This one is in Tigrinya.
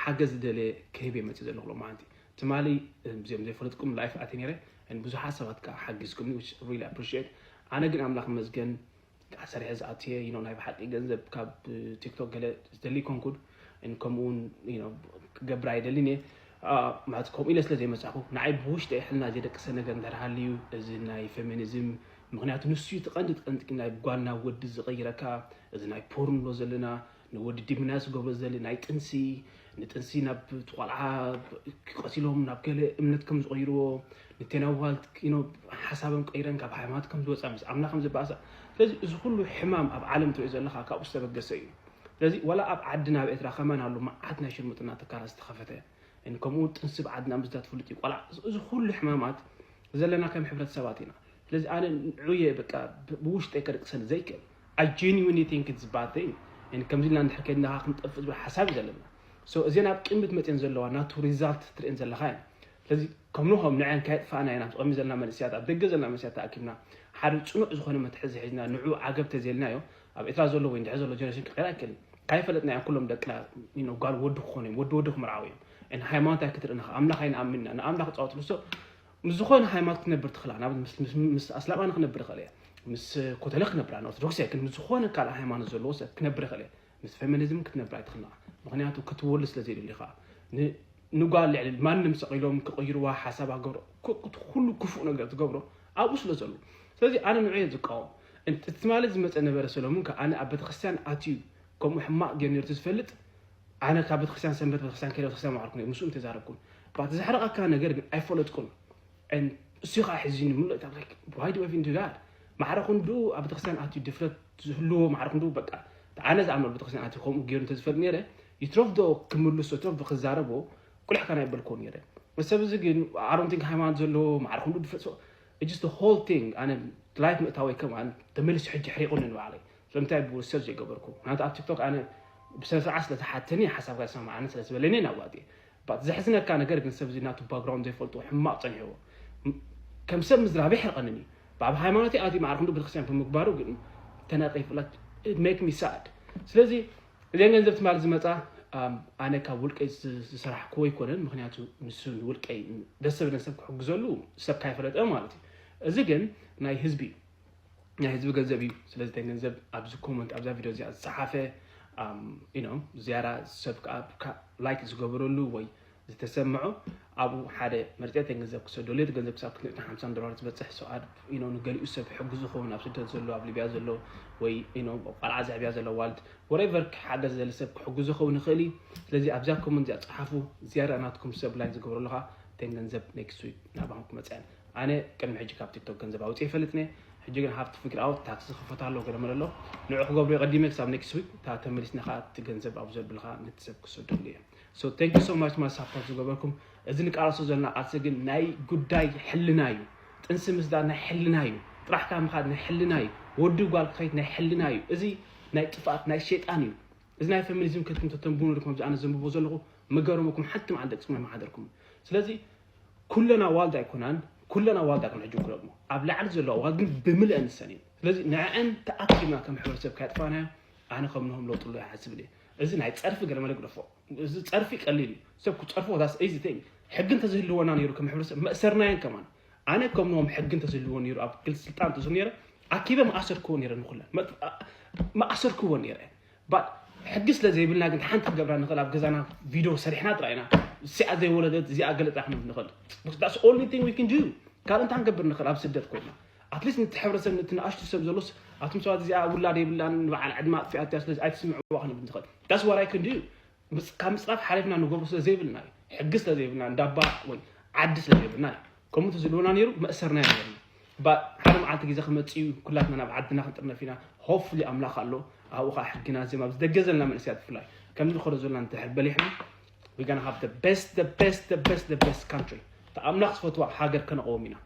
ሓገዝ ዝደለየ ክህብ እየ መፅእ ዘለኹ ሎማዓንቲ። ትማሊ እዚኦም ዘይፈለጥኩም ላይፍ ኣትየ ነይረ፣ ብዙሓት ሰባት ከዓ ሓጊዝኩም፣ which really appreciate። ኣነ ግን ኣምላኽ ይመስገን፣ ከዓ ሰሪሐ ዝኣትየ፣ you know፣ ናይ ብሓቂ ገንዘብ ካብ ቲክቶክ ገለ ዝደሊ ኣይኮንኩን፣ and ከምኡ እውን፣ you know፣ ክገብር ኣይደልን እየ። ማለት ከምኡ ኢለ ስለ ዘይመፃኹ፣ ንዓይ ብውሽጠ ሕልና ዘየደቅሰ ነገር እንድሕር ሃልዩ፣ እዚ ናይ ፌሚኒዝም፣ ምክንያቱ ንሱ እዩ እቲ ቀንዲ፣ እቲ ቀንዲ ናይ ጓል ናብ ወዲ ዝቐይረካ። እዚ ናይ ፖርን ንብሎ ዘለና፣ ንወዲ ዲሚናይዝ ዝገብሮ ዘለ ናይ ጥንሲ፣ ንጥንሲ ናብ እቲ ቆልዓ ቀሲሎም ናብ ገለ እምነት ከም ዝቐይርዎ፣ ንቴና ዋልት፣ you know፣ ሓሳቦም ቀይረን ካብ ሃይማኖት ከም ዝወፃ፣ ምስ ኣምና ከም ዝበኣሳ። ስለዚ እዚ ኩሉ ሕማም ኣብ ዓለም ትሪኦ ዘለኻ ካብኡ ዝተበገሰ እዩ። ስለዚ ዋላ ኣብ ዓድና ኣብ ኤርትራ ከማን ኣሎ መዓት ናይ ሽርሙጥና ትካላት ዝተኸፈተ፣ and ከምኡ ጥንሲ ኣብ ዓድና ምስዳ ትፍልጥ እዩ ቆልዓ። እዚ ኩሉ ሕማማት ዘለና ከም ሕብረተሰባት ኢና። ስለዚ ኣነ ንዑየ በቃ ብ-፣ ብውሽጠይ ከደቅሰኒ ዘይክእል። I genuinely think it's bad thing። And ከምዚ ኢልና እንድሕር ከይድና ክንጠፍእ ዝብል ሓሳብ እዩ ዘለና። So እዚን ኣብ ቅድሚት መፅየን ዘለዋ ናቱ ሪዛልት ትርእን ዘለኻ እየን። ስለዚ ከም ንሆም ንዐን ካየጥፋእና ኢና፣ ኣብዚ ቅድሚ ዘለና መንእሰያት፣ ኣብ ደገ ዘለና መንእሰያት ተኣኪብና ሓደ ፅኑዕ ዝኾነ መትሓዚ ሒዝና ንዑ ዓገብ ተዘይልናዮ፣ ኣብ ኤርትራ ዘሎ ወይ እንድሕር ዘሎ ጀነሬሽን ክቀይር ኣይክእልን። ካይፈለጥና እዮም ኩሎም ደቅና፣ you know፣ ጓል ወዲ ክኾኑ እዮም፣ ወዲ ወዲ ክምርዓው እዮም። And ሃይማኖት ኣይክትርእን ኢኻ፣ ኣምላኽ ኣይንኣምንና፣ ንኣምላኽ ፃወት ንሶ ምስ ዝኾነ ሃይማኖት ክነብር ትኽእላ። ናብ ምስ፣ ምስ፣ ምስ ኣስላማ ንክነብር ይኽእል እየ፣ ምስ ኮተለ ክነብር፣ ኣነ ኦርቶዶክስ እየ፣ ግን ምስ ዝኾነ ካልእ ሃይማኖት ዘለዎ ሰብ ክነብር ይኽእል እየ። ምስ ፌሚኒዝም ክትነብር ኣይትኽእልና፣ ምክንያቱ ክትወልድ ስለ ዘይደልዩ ከዓ። ን-፣ ንጓል ልዕሊ ማንም ሰቒሎም ክቕይርዋ ሓሳብ ኣገብሮ፣ ኩ-፣ ኩ-፣ ኩሉ ክፉእ ነገር ትገብሮ ኣብኡ ስለ ዘሎ። ስለዚ ኣነ ንዑ እየ ዝቃወም። እን-፣ እቲ ትማሊ ዝመፀ ነበረ ሰሎሙን ከ ኣነ ኣብ ቤተክርስትያን ኣትዩ ከምኡ ሕማቕ ገይሩ ነይሩ ዝፈልጥ፣ ኣነ ካብ ቤተክርስትያን ሰንበት ቤተክርስትያን ከይደ ቤተክርስትያን ማዕርኩ ነይሩ፣ ምስኡ እንተዛረብኩን። ባት ዘሕረቐካ ነገር ግን ኣይፈለጥኩን። And እሱ ከዓ ሕዚኒ ምሉእ እታ፣ like, why do I even do that? ማዕረ ክንድኡ ኣብ ቤተክርስትያን ኣትዩ ድፍረት ዝህልዎ ማዕረ ክንድኡ በቃ፣ ኣነ ዝኣምነሉ ቤተክርስትያን ኣትዩ ከምኡ ገይሩ እንተዝፈልጥ ነይረ፣ ይትረፍ ዶ ክምልሶ፣ ይትረፍ ዶ ክዛረቦ፣ ቁልሕ ካን ኣይበልክዎ ነይረ። እዚ ሰብ እዚ ግን፣ I don't think ሃይማኖት ዘለዎ፣ ማዕረ ክንድኡ ድፍረት፣ so, it's just the whole thing። ኣነ ላይፍ ምእታወይ ከማን ተመሊሱ ሕጂ ሕሪቑኒ ንባዕለይ። ስለምንታይ ብውሰብ ዘይገበርኩ? ምክንያቱ ኣብ ቲክቶክ ኣነ ብስነ ስርዓት ስለ ዝሓተኒ፣ ሓሳብካ ዝሰማዓኒ ስለ ዝበለኒ ናዋጥ እየ። ባት ዘሕዝነካ ነገር ግን ሰብ እዚ ናቱ ባክግራውንድ ዘይፈልጡ ሕማቕ ጸኒሕዎ። ም-፣ ከም ሰብ ምዝራብ ይሕርቐንኒ። ብኣብ ሃይማኖት ኣትዩ ማዕረ ክንዱ ቤተክርስትያን ብምግባሩ ግን ተናቀ ይፍላት፣ it make me sad። ስለዚ እዚን ገንዘብ ትማሊ ዝመጻ፣ ኣም፣ ኣነ ካብ ውልቀይ ዝ-፣ ዝሰራሕክዎ ኣይኮነን፣ ምክንያቱ ንሱ ንውልቀይ ደስ ዘብለን ሰብ ክሕግዘሉ ሰብ ካይፈለጠ ማለት እዩ። እዚ ግን ናይ ህዝቢ እዩ። ናይ ህዝቢ ገንዘብ እዩ። ስለዚ እተን ገንዘብ ኣብዚ ኮመንት ኣብዛ ቪድዮ እዚኣ ዝጸሓፈ፣ ኣም፣ you know፣ ዝያዳ ሰብ ከኣ ካ-፣ ላይክ ዝገበረሉ ወይ ዝተሰምዖ ኣብኡ ሓደ መርጸ እተን ገንዘብ ክሰደሉ፣ እቲ ገንዘብ ክሳብ ክልተ ሓምሳን ዶላር ዝበጽሕ ሰው ኣድ፣ you know፣ ንገሊኡ ሰብ ሕጉ ዝኸውን ኣብ ስደት ዘሎ፣ ኣብ ሊብያ ዘሎ ወይ፣ you know፣ ቆልዓ ዘዕብያ ዘሎ ዋልድ፣ whatever፣ ሓገዝ ዘለ ሰብ ክሕጉ ዝኸውን ይኽእል እዩ። ስለዚ ኣብዛ ኮመንት እዚኣ ጸሓፉ፣ ዝያዳ ናትኩም ሰብ ላይክ ዝገብረሉ ከኣ እተን ገንዘብ ኔክስት ዊክ ናባኹም ክመጽኣን። ኣነ ቅድሚ ሕጂ ካብ ቲክቶክ ገንዘብ ኣውፅእ ይፈልጥኒ። ሕጂ ግን ሃፍቲ ፍግር ኣውት ታክሲ ክፈት ኣሎ ገለ መለ ኣሎ። ንዑ ክገብሮ ቀዲመ ክሳብ ኔክስት ዊክ እታ ተመሊስና ከዓ እቲ ገንዘብ ኣብ ዘብልካ ነቲ ሰብ ክሰደሉ እየ። So thank you so much ማስ ሃብታት ዝገበርኩም። እዚ ንቃለሶ ዘለና ቃልሲ ግን ናይ ጉዳይ ሕልና እዩ። ጥንሲ ምስዳድ ናይ ሕልና እዩ። ጥራሕካ ምኻድ ናይ ሕልና እዩ። ወዲ ጓል ክኸይድ ናይ ሕልና እዩ። እዚ ናይ ጥፍኣት ናይ ሸይጣን እዩ። እዚ ናይ ፌሚኒዝም ከትኩም ተተንብኑ ድኩም ኣብዚ ኣነ ዘንብቦ ዘለኹ መገረመኩም ሓንቲ መዓልቲ ደቅስኩም ኣይመሓደርኩም። ስለዚ ኩለን ኣዋልድ ኣይኮናን፣ ኩለን ኣዋልድ ኣይኮን ሕጂ ክረግሞ ኣብ ላዕሊ ዘሎ ኣዋልድ ግን ብምልአን ንሰን እየን። ስለዚ ንዕአን ተኣኪብና ከም ሕብረተሰብ ካየጥፋናዮ ኣነ ከም ንሆም ለውጥሎ ይሓስብ እየ። እዚ ናይ ጸርፊ ገለ መለ ግደፎ። እዚ ጸርፊ ቀሊል እዩ። ሰብ ክጸርፎ that's easy thing። ሕጊ እንተዝህልወና ነይሩ ከም ሕብረተሰብ መእሰርናየን ከማን። ኣነ ከም ንሆም ሕጊ እንተዝህልዎ ነይሩ ኣብ ክልተ ስልጣን እንተዝህሉ ነይረ ኣኪበ መኣሰርክዎ ነይረ ንኩለን። መ-፣ መኣሰርክዎ ነይረ። ባት ሕጊ ስለ ዘይብልና ግን ሓንቲ ክገብራ ንኽእል ኣብ ገዛና ቪድዮ ሰሪሕና ጥራይ ኢና። እዚኣ ዘይወለደት እዚኣ ገለ ጥራሕ ክንብል ንኽእል። That's only thing we can do። ካልእ እንታይ ክንገብር ንኽእል ኣብ ስደት ኮይና? ኣትሊስት ነቲ ሕብረተሰብ ነቲ ንኣሽቱ ሰብ ዘሎስ ኣቱም ሰባት እዚኣ ውላድ የብላን ንበዓል ዕድማ ኣጥፊኣትያ ስለዚ ኣይትስምዕዋ ክንብል ንኽእል። That's what I can do። ምስ-፣ ካብ ምፅራፍ ሓሊፍና ንገብሮ ስለ ዘይብልና እዩ። ሕጊ ስለ ዘይብልና እንዳባ ወይ ዓዲ ስለ ዘይብልና እዩ። ከምኡ እንተዝህልወና ነይሩ መእሰርና ነይርና። ባ-፣ ሓደ መዓልቲ ግዜ ክመፅእ እዩ፣ ኩላትና ናብ ዓድና ክንጥርነፍ ኢና። ሆፕፉሊ ኣምላኽ ኣሎ፣ ኣብኡ ከዓ ሕግና ዘም ኣብዚ ደገ ዘለና መንእሰያት ብፍላይ ከምዚ ንኸዶ ዘለና እንድሕር በሊሕና we gonna have the best, the best, the best, the best country። እታ ኣምላኽ ዝፈትዋ ሃገር ከነቕዎም ኢና።